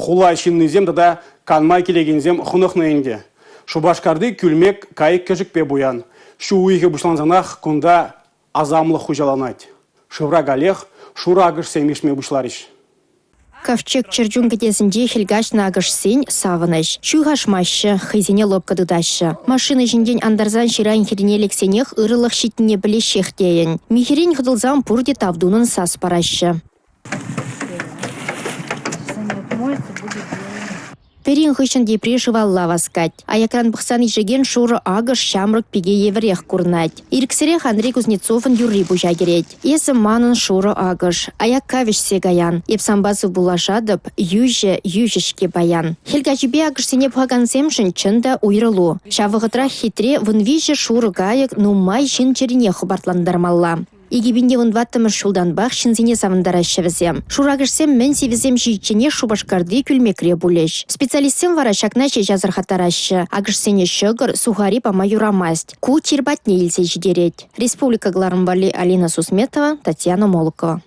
Хула ҫыннисем тата канма килекенсем хӑнӑхнӑ ӗнтӗ. Шупашкарти кӳлмек кайӑк-кӗшӗкпе пуян. Ҫу уйӑхӗ пуҫлансанах кунта асамлӑх хуҫаланать. Шывра каллех шурӑ акӑшсем ишме пуҫларӗҫ. Ковчег чӗрчун кӗтесӗнче хӗл каҫнӑ акӑшсен савӑнӑҫ. Ҫуйхашмаҫҫӗ, хӑйсене лӑпкӑ тытаҫҫӗ. Машина ҫинчен антарсан ҫыран хӗррине лексенех ырӑлӑх ҫитнине пӗлеҫҫех тейӗн. Михӗрен хӑтӑлсан пурте тав тунӑн сас параҫҫӗ. Пӗрин хыҫҫӑн тепри шывалла васкать. Аякран пӑхсан ишекен шурӑ акӑш ҫамрӑк пике евӗрех курӑнать. Ирӗксӗрех Андрей Кузнецовӑн юрри пуҫа кӗрет. «Эсӗ манӑн шурӑ акӑш, аякка вӗҫсе каян. Эп санпа сывпуллашатӑп, йӳҫӗ, йӳҫӗ-ҫке паян». Хӗл каҫипе акӑшсене пӑхакансемшӗн чӑн та уйрӑлу. Ҫав вӑхӑтрах хитре 13 шурӑ кайӑк нумай ҫын чӗрине хӑпартлантармалла. 2014-мӗш ҫултанпах ҫынсене савӑнтараҫҫӗ вӗсем. Шуракӑшсем мӗн сивӗсем ҫитичченех Шупашкарти кӳлмекре пулӗҫ. Специалистсем вара ҫакна ҫеҫ асӑрхаттараҫҫӗ. Акӑшсене ҫӑкӑр, сухари пама юрамасть. Ку чир патне илсе ҫитерет. Республика кӑларӑм валли Алина Сусметова, Татьяна Молокова.